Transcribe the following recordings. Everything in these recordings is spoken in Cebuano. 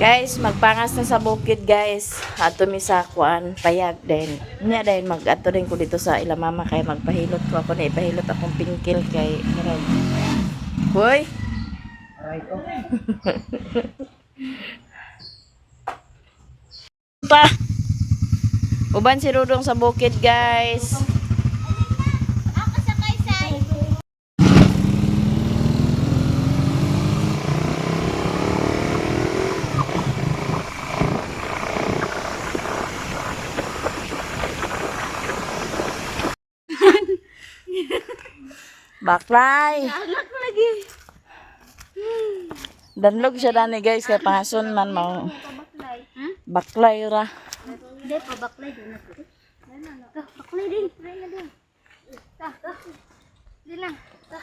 Guys, magpangas na sa bukid, guys. Ato mi sa kuan, payag din. Nya din mag ato din ko dito sa ila mama kay magpahilot ko ako na ipahilot akong pingkil kay murag. Hoy, Aray ko. pa. Uban si Rudong sa bukid, guys. Ako sa kaysay. Baklay. Alak lagi. Danlog siya dani, guys, kay pangason man mao. Pabaklay. Hmm? Baklay ra. Hindi, pabaklay din ako. Ka, baklay din. Baklay na din. Ka, ka. Di lang. Ka.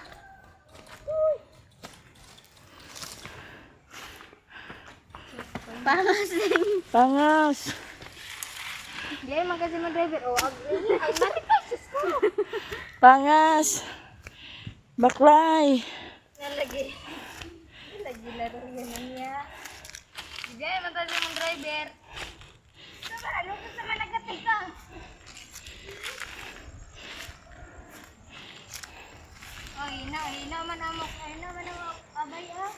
Pangas din. Pangas. Hindi man kasi mag-driver. Oh, agree. Ay, marikas ko. Pangas. Baklay. Nalagi. Lagi laro yan na niya. Hindi man kasi mag-driver. Sama, ano ka sa managatika? Oh, ina, ina man amok, ina man amok, abay ah.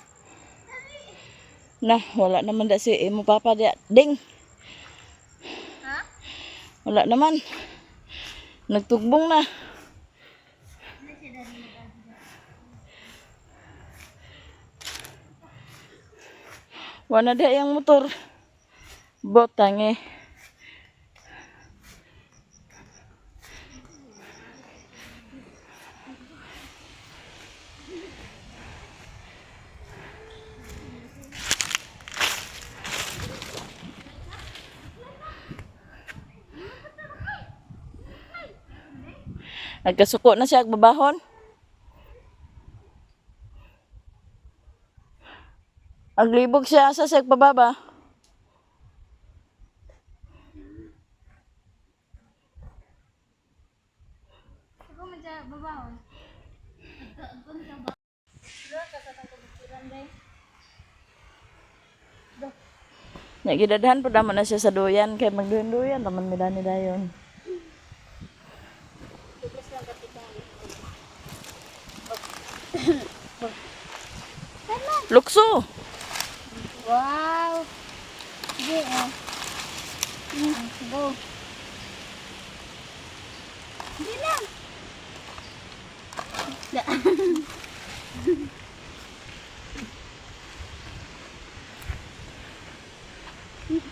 Na, wala naman da si imo papa dia. Ding. Ha? Wala naman. Nagtugbong na. Wala na yung motor. Botang eh. Nagkasuko na siya agbabahon. Aglibog siya sa siya agbababa. Ako man sa babahon. Nagidadhan po naman na siya sa duyan kay magduyan-duyan taman mi dani dayon. Lukso. Wow. Sige, oh. Go. Hindi lang.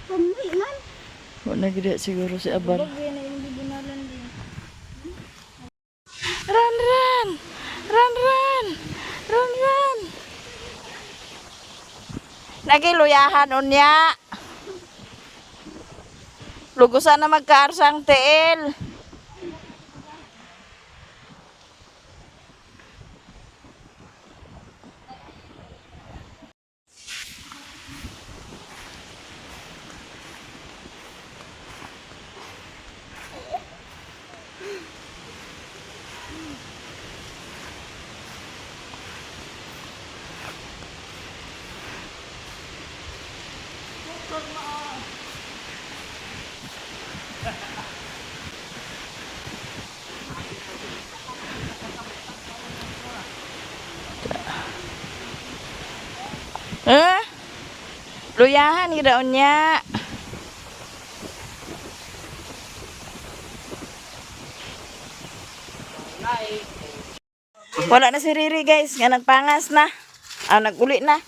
Pamuwi man. Wala gid siguro si Abar. Bagay na yung bibunalan din. Run, run! Run, run! Run, run! Nagiluyahan unya. Lugusan na magkaarsang tiil. Eh? Luyahan gid unya. Wala na si Riri, guys, nga nagpangas na. Ah, naguli na.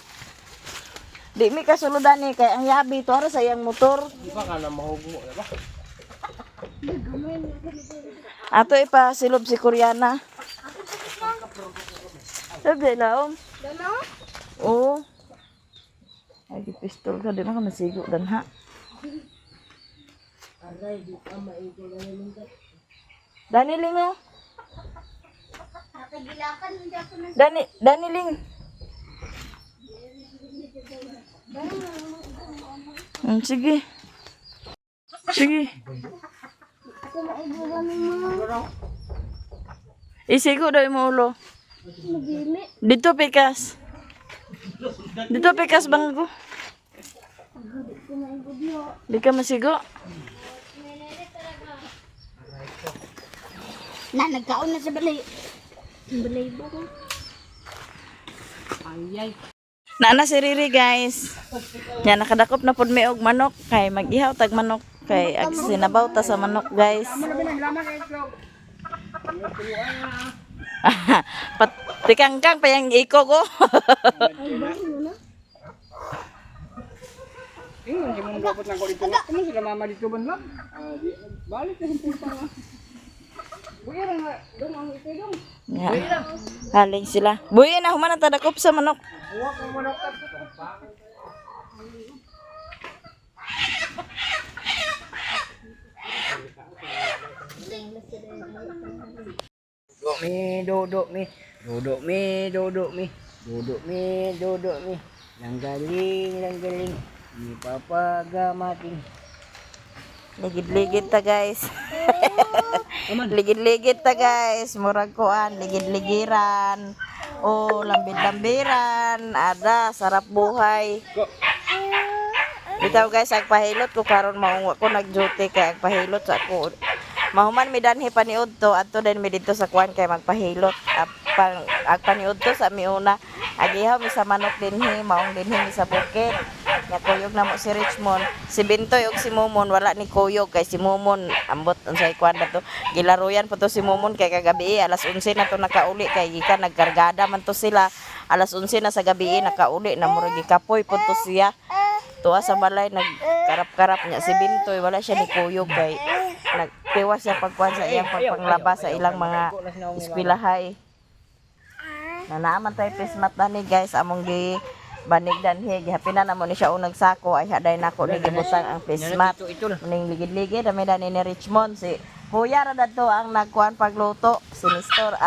Di mi kasuludan ni kay ang yabi to ara sa iyang motor. Di ba ka na mahugo na ba? Ato ipa silob si Koreana. Sabi laom. Dano? Oo. Ay, pistol ka. Di na ka nasigo dan ha. Dani Ling oh. Nakagilakan hindi ako na. Dani, Dani Ling. Sige. Sige. Ako maibugan mo. Isigo daw yung ulo. Magimi. Dito, Pikas. Dito, Pikas, bangko. Ko maigudyo. Di ka masigo. Na, nagkaon na sa balay. Balay ba ko? Ayay. Naana si Riri, guys. Nya nakadakop na pud mi og manok kay mag-ihaw tag manok kay ag sinabaw ta sa manok, guys. Patikangkang pa yang iko ko. Ingon si mong dapat lang ko dito. Kamo sila mama dito ban lang. Ah, di balik na sa punta nga. Buya lang nga, dong ang ito dong. Nya. Haling sila. Buhi na human ang tadakop sa manok. Buwa ko manok ta. Do mi do do mi do do mi do do mi do do mi do do mi langgaling langgaling ni papa gamating. Ligid-ligid ta, guys. Ligid-ligid ta, guys. Murag kuan, ligid-ligiran. O lambid-lambiran. Ada, sarap buhay. Go. Bitaw guys, ang pahilot ko karon maungwa ko nag-duty kay ang pahilot sa ako. Mahuman mi danhi paniud to adto din mi didto sa kuan kay magpahilot. Apang ag paniud to sa miuna. Agihaw mi sa manok dinhi, maong dinhi mi sa bukid. Nya kuyog na mo si Richmond. Si Bintoy ug si Mumon wala ni kuyog kay si Mumon ambot unsay kuan na to. Gilaruyan pa to si Mumon kay kagabi alas 11 na to nakauli kay gikan nagkargada man to sila. Alas 11 na sa gabi nakauli na murag gikapoy pud to siya. Tuwa sa balay nagkarap-karap niya si Bintoy wala siya ni kuyog kay nagtiwas siya pagkuan sa iyang pagpanglaba sa ilang mga eskwelahay. Na naaman tayo pismat na ni guys among gi banig danhi gihapinan na mo ni siya unang sako ay haday nako ni gibutang ang pismat ning ligid-ligid dami dani ni Richmond si Kuya ra dadto ang nagkuan pagluto si Nestor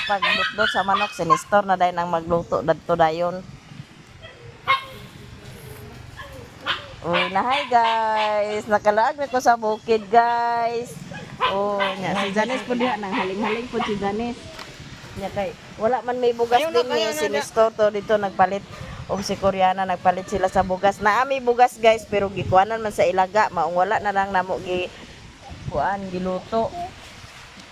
paglutdot sa manok si Nestor na dayon ang magluto dadto dayon. Uy, na hi guys. Nakalaag na ko sa bukid, guys. Oh, nya si Janice po diha nang haling-haling po si Janice. Nya kay wala man may bugas din ni si Nestor to dito nagpalit og si Koreana nagpalit sila sa bugas. Naami bugas guys pero gikuanan man sa ilaga maong wala na lang namo gi kuan giluto.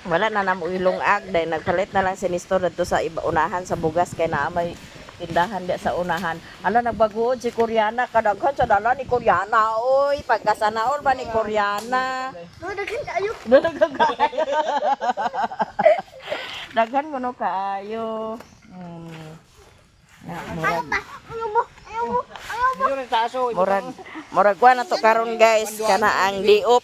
Wala na namo ilungag dahil nagpalit na lang si Nestor dito sa iba, unahan sa bugas kay naa may tindahan diya sa unahan. Ala nagbaguod si Koreana kadaghan sa dala ni Koreana oy pagkasanaol ba ni Koreana. No, daghan kayo. Daghan kaayo. Daghan mo no kaayo. Na, murag, Ayaw mo, ayaw mo, ayaw mo. Dito rin taso. murag, murag kuan na to karon guys kana ang diop.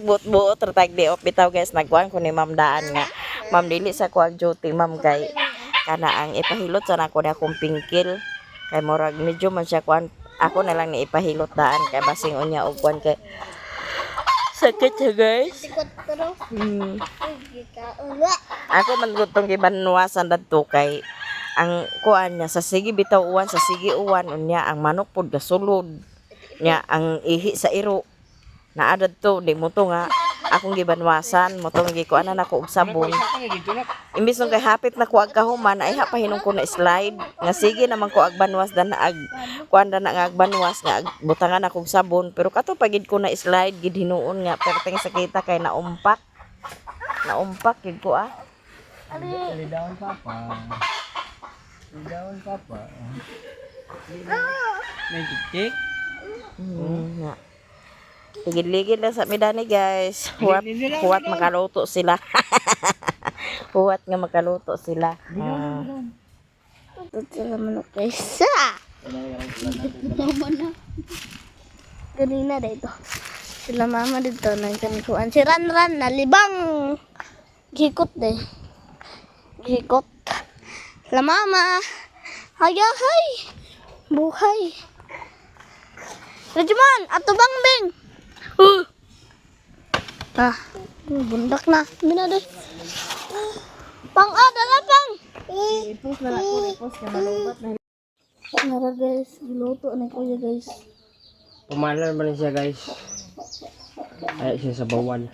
Buot-buot ra tag diop bitaw guys nagkuan ko ni Ma'am Daan nga. Ma'am dili sa kuang duty ma'am kay kana ang ipahilot sa nako ni akong pingkil. Kay murag medyo man siya kuan ako na lang ni ipahilot daan kay basing unya og kuan kay sakit siya guys. Sikot pero. Uy, gikaon. Wa. Ako man gud tong gibanwasan dadto kay ang kuan niya sa sige bitaw uwan sa sige uwan unya ang manok pud gasulod nya ang ihi sa iro naa dadto di mo to nga akong gibanwasan mo tong gikuanan ako og sabon Dito na. imbis nung kay hapit na ko ag kahuman ay ha pahinong ko na slide nga sige naman ko ag banwas dan ag kuan dan nga ag banwas nga ag butangan akong sabon pero kato pagid ko na slide gid hinuon nga perteng sakita kay naumpak naumpak gid ko ah. Lay down papa. Lay down papa. May tik-tik. Nga. Ligid-ligid lang sa midani guys. Huwat, huwat makaluto sila. Huwat nga makaluto sila. Ito sila manok guys. Ah! Mama na. Ganina dito. Sila mama dito nagkanikuan. Si Ranran nalibang. Gikot de. Gikot. Sila mama. Hayahay. Buhay. Rajman, ato bang bing? Ah, bundak na. Bina de. Pang ah, dala pang. Ipos na lang ko, ipos ka malubat na. Nara guys, giluto na kuya guys. Pumalan ba rin siya guys? Ay siya sa bawan.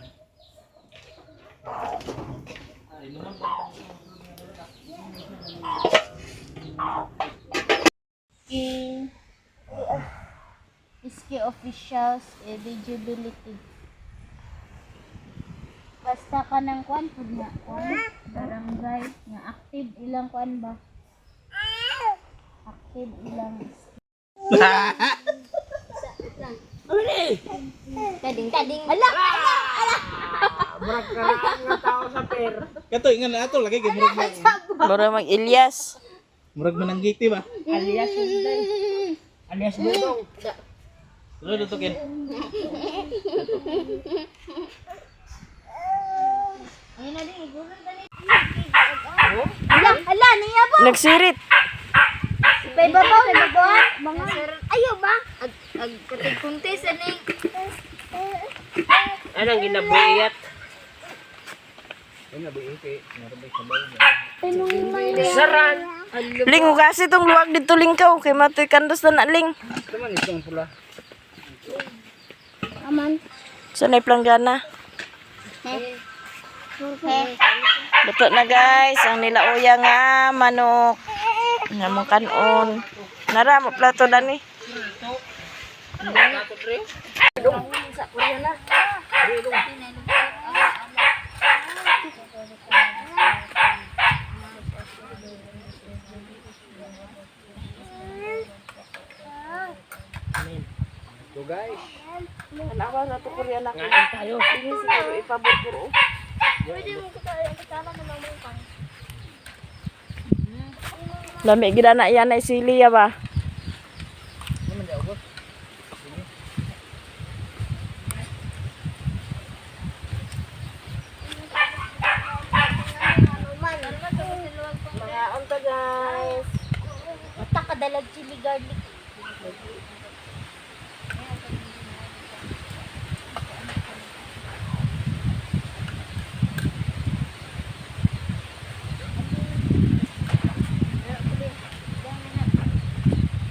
Rescue officials eligibility. Basta ka ng kwan pud nga kwan barangay nga active ilang kwan ba? Active ilang. Tading tading. Ala ala ala. Murag karaan nga tao sa per. Kato ingan na ato lagi kay murag Mura mag Ilyas. murag mananggiti ba. Alias Sunday. Alias Dudong. Tuloy dito ken. Ayun na din, iguro dali. Ala ala niya ba? Nagsirit. May babaw na ba? Mga ayo ba? Ag ag katigkunti sa ning. Anong ginabuhiyat? Saran. Ling, kasi itong luwag dito lingkaw. Kay matoy kandos na na, Ling. Ito man itong pula. Aman. Sa so, planggana. Luto na guys, ang nilauya nga manok. Nga mong kanon. Nara mo plato dani. Ito guys. Tanawa na to Korea na. Ngain tayo. Ini siguro ipabot ko. Pwede mo kasama mo lang mong kang. Lami gid na yan ay sili ya ba. Mga unta guys. Mata kadalag chili garlic.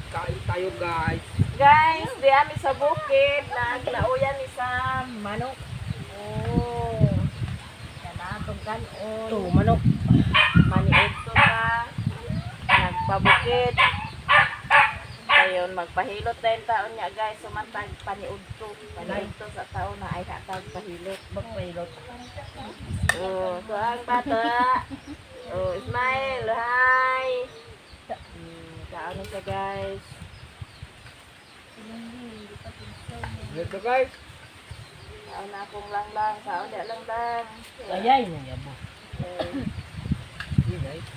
Kain tayo guys. Guys, di ami sa bukid naglauyan ni sa manok. Oh. Kana atong kanon. Ito manok. Maniod to ta. Nagpabukid. Ayun, magpahilot na yung taon niya guys. Sumantag paniud to. Paniud to sa taon na ay hatag pahilot. Magpahilot. Oh, so ang bata. Oh, smile. Hi. Kaon na siya guys. Ito guys. Kaon na akong langlang. Kaon na langlang. Ayay na yabo. Eh, Hindi guys.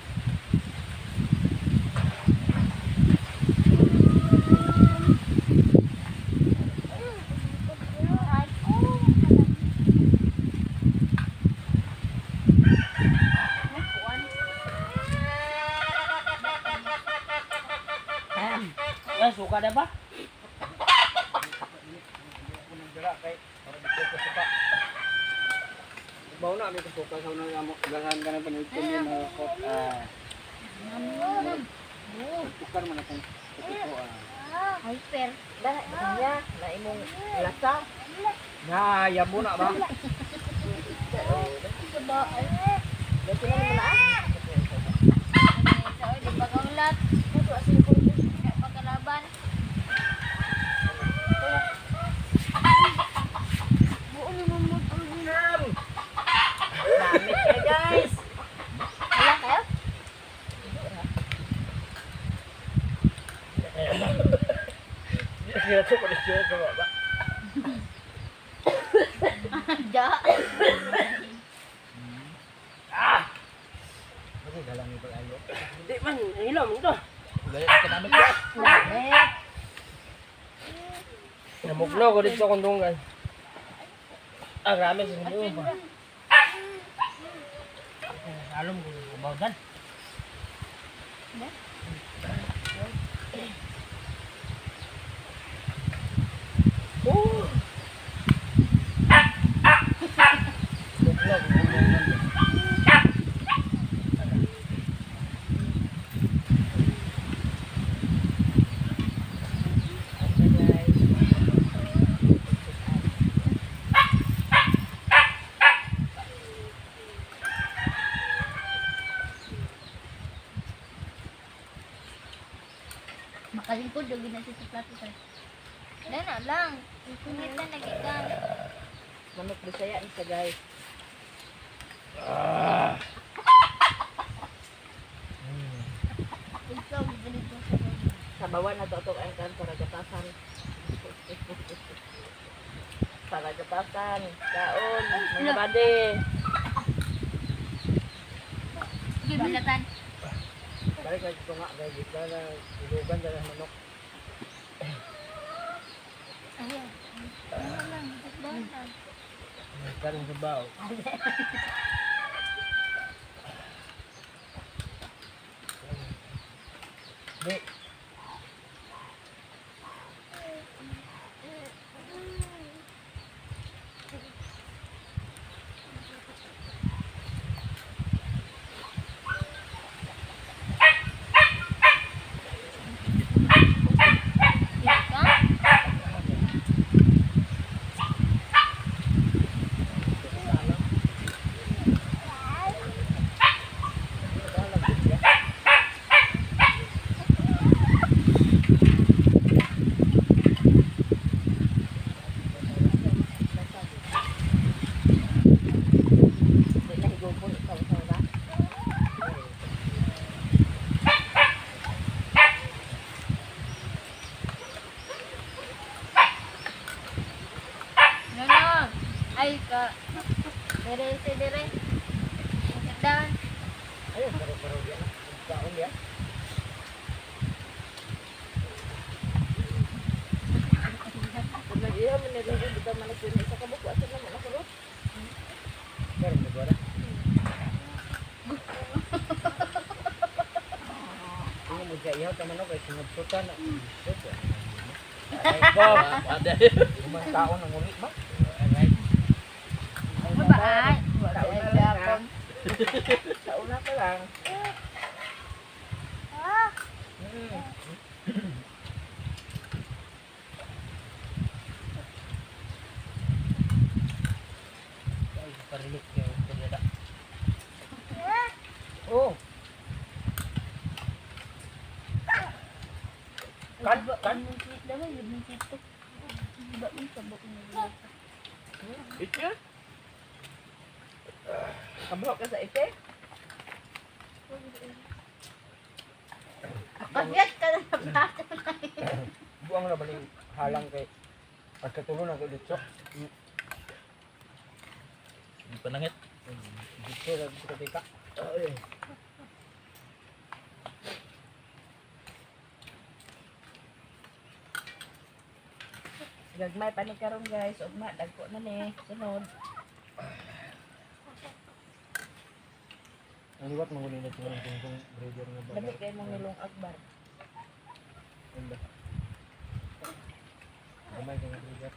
Ay, suka na ba? Bawa na, may kasuka sa unang amok. Gahan ka ng panood ko yun, mga kot. Ah. Tukar man akong tuko. Ah. Hyper. Dah, niya, na imong lasa. Na, yabo na ba? Dito na naman ah. Sa di pagaulat. Pagkalaban. Damit ka guys. Wala kayo? Ja. Hindi man, hilom ito. Dali ka namit. Namugno ko dito akong dunggan. Ah, grabe sa mga ba? Alam ko, bawdan. Oh! Mugno ko dunggan. Makalingkod, lagi na siya sa plato. Sir. Dana lang. Kungitan lagi ka. Manok Bisaya ni siya, guys. Ikaw, gibalig ko sa Sa bawa na to ang kan para gatasan. Para gatasan. Kaon, mga bade. Sige, balatan. Balik lagi ko nga kay di na ilugan dala manok. Ayan. Ano lang, takbahan. Karon sa bao. Di. Ka? Di na higupon ikaw sa ba? No, no. Ay, ka. Dere, se, dere. Down. Ayun, paro-paro diyan. Kaon diyan. Kung nag-iha mo nag-iha bitaw man ako isa ka buko asa naman ako ro. Meron ba wala? Ano mo siya ihaw ta manok ay sinubsutan na. Ay, Bob. Ada. Umang taon ang uli ba? Ano ba ay? Wala ay gapon. Sa una pa lang. Ay, parilik kayo kuryada. Oh. Kan kan Ike? Kabalo ka sa ike? Kagat ka na sa bata. Buang na balik halang kay pagkatulo na ko dito. Panangit. Dito ra dito tika. Ay. Gagmay pa ni karon guys, ugma dagko na ni. Sunod. Ang liwat mo guni na tingnan kung breeder nga ba. Dami kay mong nilong akbar. Ano ba? Gamay kay breeder.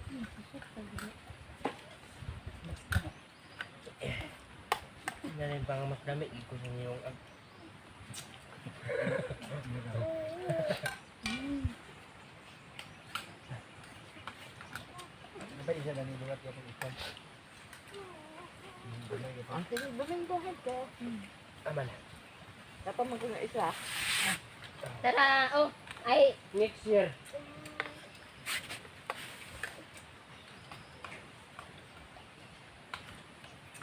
Nanay pa nga mas dami ko sa iyong ag. Dapat isa na niluwat yung ikon. Ang sige, bumin ka. Aman. Dapat mo kung isa. Tara, oh. Ay, Next year.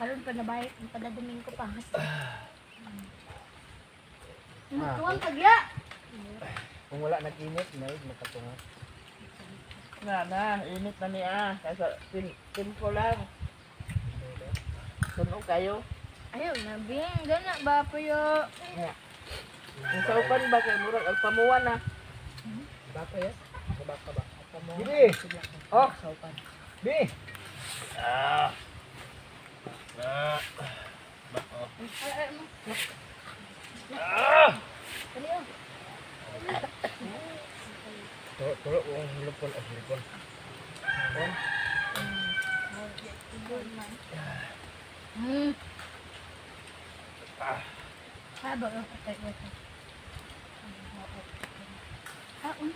karon pa na bayit, padadamin ko pa. Tuwang pagya. Kung wala nag-init, may makatunga. Na na, init na niya. Kaysa simple lang. Sunog kayo. Ayaw na, bing. Gana ba po yo? Ang saupan ba kay murag ang pamuwa na. Baka ya? Baka ba? Pamuwa. Bibi! Oh! Saupan. Bi! Ah. Ah. Ba, oh. Ah! Tulo, tulo ko ang hilupon. Ay, hilupon. Ah, ba, oh, patay, patay. Ah, um.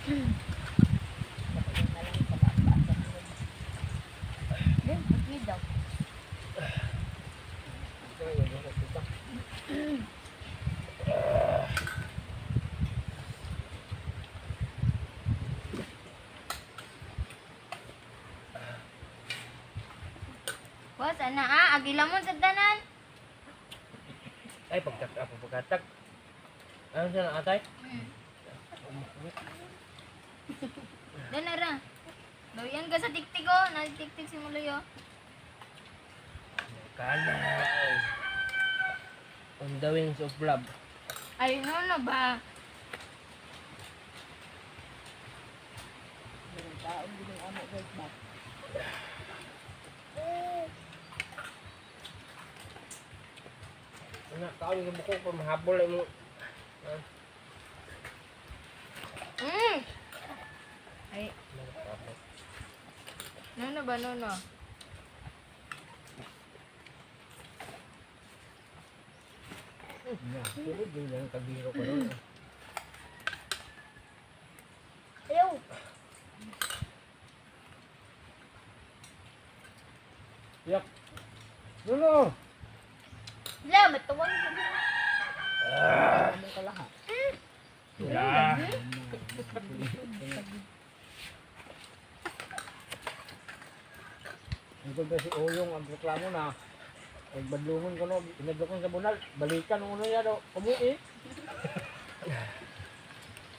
Then, pagkid daw. Boss, ana ah, agila mo sa tanan. Ay, pagtak ako pagkatak. Ano siya na atay? Dana ra. Bawian ka sa tiktik oh, nagtiktik si Muloy oh. Kana. On the wings of love. Ay, no na ba? Ano, kaon yung buko pa mahabol ay mo. Mm. Ay. No na ba, no no? Sulod din lang kabiro ko nun. Ayaw. Yak. No, no. La, matuwang ka din. Yeah. Ito ba si Oyong ang reklamo na pagbadlungon ko no, inadlokon sa bunal, balikan uno niya do, umuwi.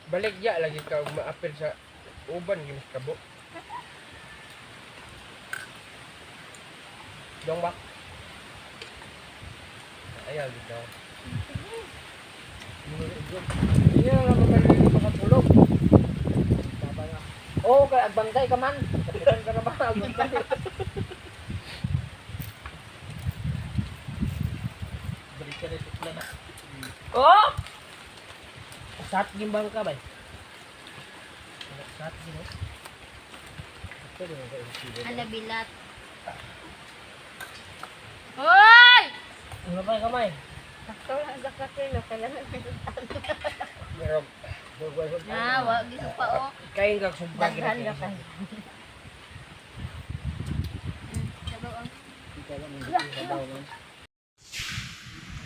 Balik ya lagi ka ug maapil sa uban gyud mas kabo. Dong ba? Ayaw gid daw. Hindi na lang mamalili makatulog. Tama na. Oo, kay agbantay ka man. Kapitan ka na ba agbantay? Balik ka rin sa na. Oh! Sat gimbang ka bay. Sat gino. Ala bilat. Hoy! Ano pa kamay? Sakto lang sa kape, no? Kailangan may Pero Na, wag giso pa oh. kain kag sumpa gid. Daghan ra kay. Sabaw ang.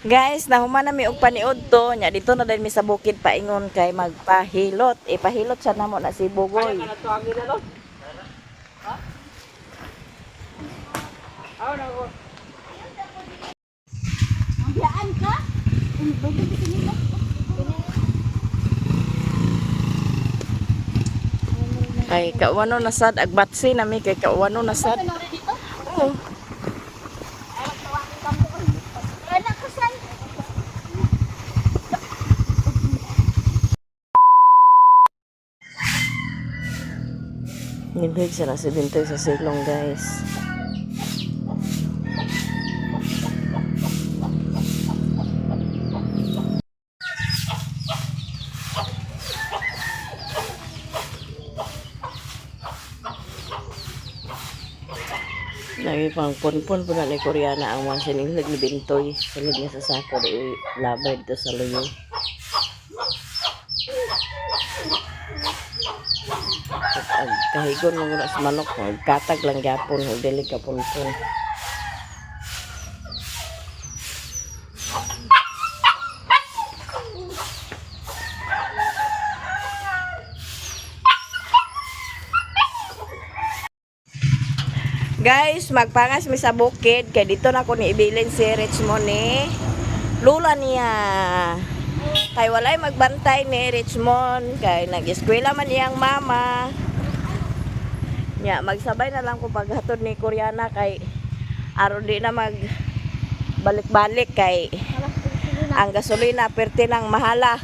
Guys, nahuman na mi og paniud to. Nya dito na din mi sa bukid paingon kay magpahilot. Ipahilot siya namo na si Bugoy. Kaya ka na tuwagin na no? Ha? Ah, nako. Biyaan ka? Kay kauwano na sad agbatsi na mi kay kauwano na sad. Oo. Anak ko saan? Nilhig siya na si Bintoy sa silong, guys. Lagi pang punpun po na ni Koreana ang mga sinilhig ni Bintoy. Sulod niya sa sako, di labay dito sa luyo. Ag kahigon mo muna sa manok, katag lang gyapon, ug dili ka punpun. Guys, magpangas mi sa bukid kay dito na ko niibilin si Richmond ni Lula niya. Kay walay magbantay ni Richmond kay nag-eskwela man iyang mama. Nya magsabay na lang ko paghatod ni Koreana kay aron di na mag balik-balik kay ang gasolina perti ng mahala.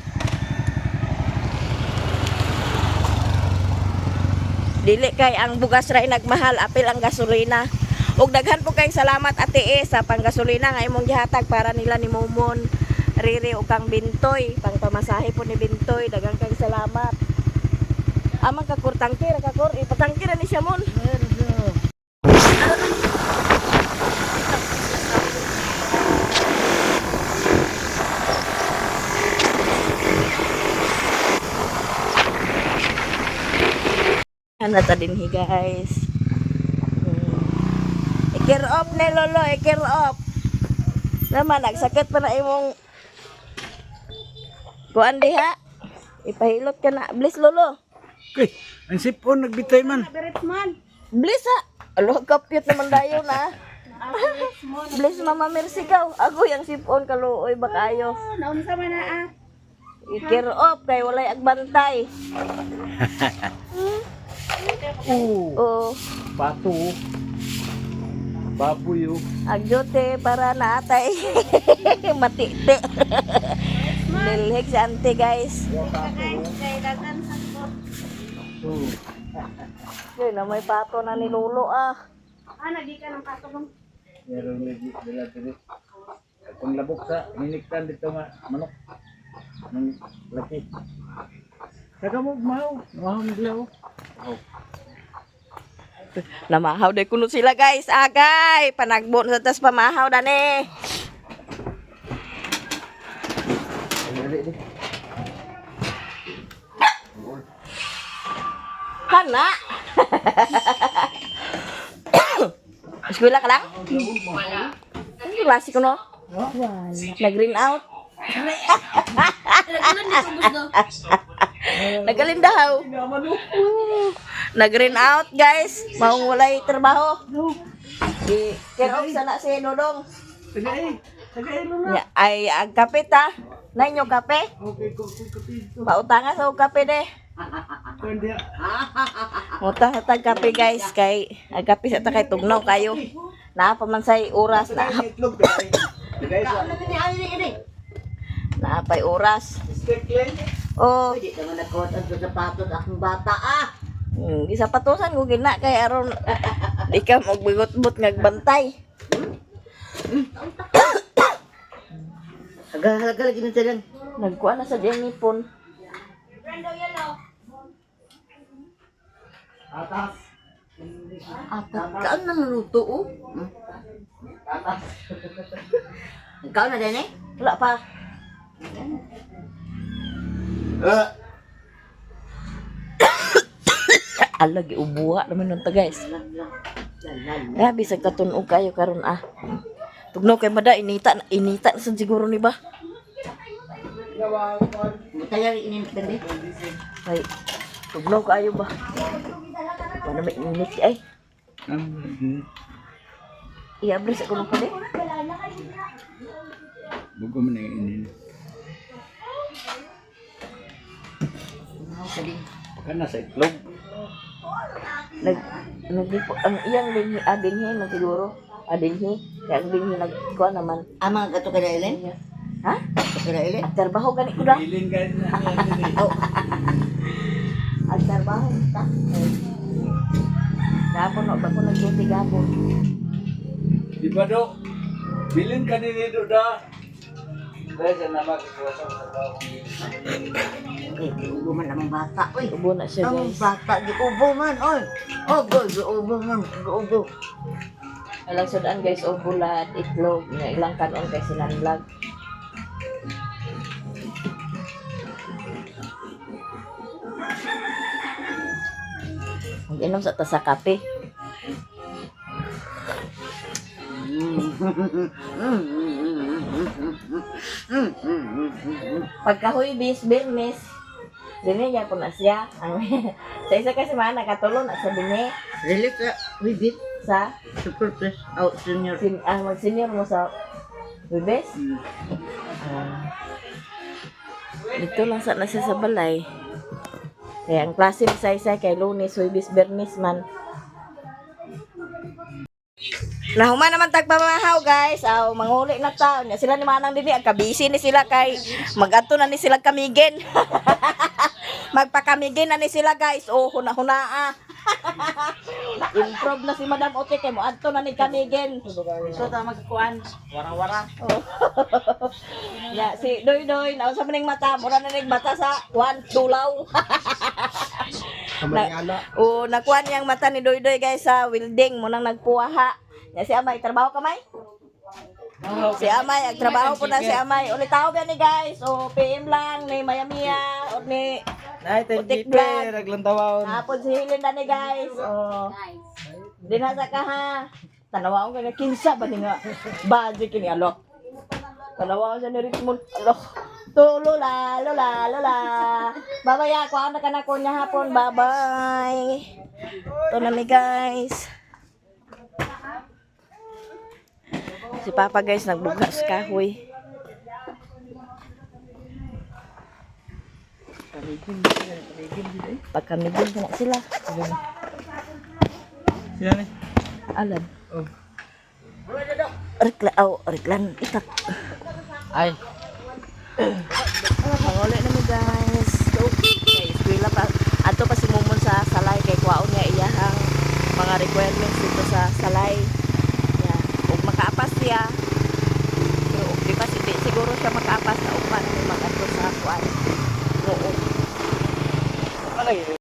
Dili kay ang bugas ra nagmahal, apil ang gasolina. Ug daghan po kayong salamat Ate E sa panggasolina nga imong gihatag para nila ni Momon, Riri ug kang Bintoy, pangpamasahe po ni Bintoy, daghan kayong salamat. Amang kakur tangkir kakur, ipatangkir ni siya mon. Ano ta din hi guys. I-care off ni lolo, i-care off. Naman nagsakit pa na imong kuan diha. Ipahilot ka na. Bless lolo. Uy, ang sipon nagbitay man. Bless ha. Alo, kapyot naman dayon na. Bless Mama Mercy kaw. Agoy ang sipon kaluoy ba kayo. Naunsa man na ah. I-care off kay walay agbantay. Oo. Oo. Pato. Baboy oh. Ang duty para naatay matiti. Lilhig si auntie guys. Kay daghan sa ko. Oo. Yun na may pato na ni Lolo ah. Ah, nagi ka ng patong. Meron lagi dala diri. Kung labok sa hiniktan dito nga manok. Nang laki. Saka mo mahaw, mahaw nila oh. Namahaw day kuno sila guys. Agay, panagbo na sa tas pamahaw dani. Hana. Eskwela ka lang? Wala. Ano klase ko no? Wala. Nag-green out. Nagalindahaw. Nag-green out, guys. Maong walay trabaho. Di, care off sana si Dodong. Tagay, tagay lolo. Ya, ay, ang kape ta. Nay nyo kape? Okay, ko ko kape dito. Pautanga sa og kape de. Kuan diha. Utang sa tag kape guys kay ang kape sa ta kay tugnaw kayo. Naa pa man say oras na Itlog tagay. Tagay sa naa pay oras. steak len. Oh, Di naman nagkuhat ang sapatos akong bata ah. gisapatusan ko gina kay aron di ka magbigot-bot ngagbantay. Halaga lagi na silang. Nagkuha na sa Jenny pon. Atas. Atat kaan na naluto oh. Atas. Ikaw na din eh? Wala pa. Ala giubuha naman nun ta guys. Grabe sa katunog kayo karon ah. Tugnaw kay mada inita inita na sad siguro ni ba. Mutaya inin din. Ay tugnaw kayo ba. Wala may init ay. Iabri sa kulong pali. Bugo man ang inin. Baka nasa itlog. Nag naglipo ang iyang dinhi ah, dinhi man siguro. Ah, dinhi. Kaya ang dinhi nagkuha naman. Ah, mga kato ka na Ellen? Ha? Kato ka na Ellen? Ang trabaho gani ko da. Bilin ka na. Ang trabaho ta. Gapon no ba ko nag-duty gapon. Di ba do? Bilin ka ni do da. Dahil sa nama kikuha sa trabaho. Eh, giubo man among bata, oy. Ubo na siya Ang guys. bata, giubo man, oy. Oh, go, giubo man, giubo. Walang sudan guys o bulad, itlog, nga ilang kanon kay sinanlag. Mag-inom sa tasa kape. Pagka Huwebes, Biyernes, dini niya po na siya. Ang, sa isa kasi mga nakatulo na sa dini Relax, ah. Uy, bit. sa Super plus out senior. sin, ah, mag-senior mo sa Huwebes. Ah. Dito lang sa nasa sa balay. Kaya ang klase ni Saysay kay Lunes, Huwebes, Biyernes man. Nahuma naman tagpamahaw guys. Aw manguli na ta. Nya sila ni Manang dinhi ang kabisi ni sila kay magadto na ni sila kamigin. Magpakamigin na ni sila guys. Oh, huna-huna ah. Improve na si Madam Ote kay moadto na ni kamigin. So, ta magkuan. Wara-wara. Oh. Ya, si Doy Doy, nausa man ning mata, mura na ning mata sa kuan tulaw. na, oh, nakuha niyang mata ni Doy Doy guys sa welding mo nang nagpuwaha. Ya si Amay, trabaho ka may? Si Amay, ang trabaho po na si Amay. Ulit tao ba ni guys? O PM lang ni Mayamia o ni Nay, Putik vlog. Naglantawaon. Hapon si Helen na ni guys. Oh. Dinasa ka ha. Tanawaon ka na kinsa ba ni nga. Budget kini alok. Tanawaon siya ni Richmond. Alok. To lola, lola, lola. Bye-bye ya, kuha na ka na ko niya hapon. Bye-bye. Ito na mi guys. Si Papa guys nagbugas kahoy. Pagkamigin ka na sila. Sila ni. Alam. Oh. Rekla, oh, reklan. Itak. Ay. Panguli na mi guys. Kay eskwela pa. Ato pa si Mumon sa Salay kay kuwaon niya iyahang mga requirements dito sa Salay. Yeah. Ug makaapas siya. Pero ug di pa si di siguro siya makaapas na ugma na mi mag-adto sa kuan. Noong.